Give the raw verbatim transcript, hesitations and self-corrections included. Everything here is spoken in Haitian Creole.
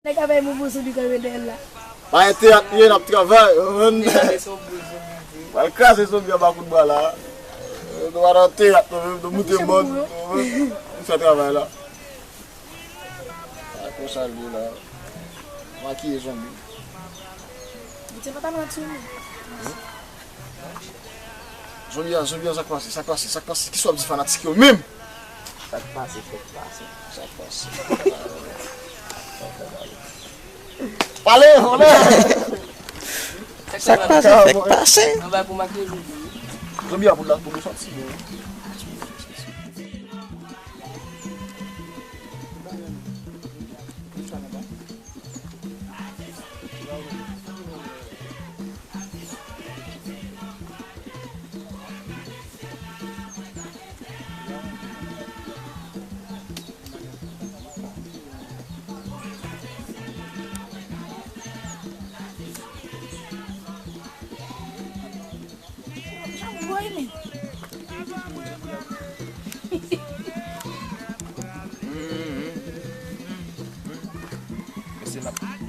Nèg ap bay mouvo zonbi kanpe dèyè l la. Pa gen teyat li ye, n ap travay, ou konprann? Pral kraze zonbi anba kout bra la. Nou pa nan teyat, nou menm, nou moute mòn, nou fè travay la. A, konsa l ye la. Makiye zonbi. Li te pa pale anti nou. Zonbi a, zonbi a, sa k pase, sa k pase, sa k pase? Kisa w ap di fanatik yo menm? Sa k pase, sa k pase, sa k pase. Pale, vòlè! Sa k pase, sa k pase? Anba pou makiye zonbi. Zonbi a pou la, pou nou soti. Mesye, n ap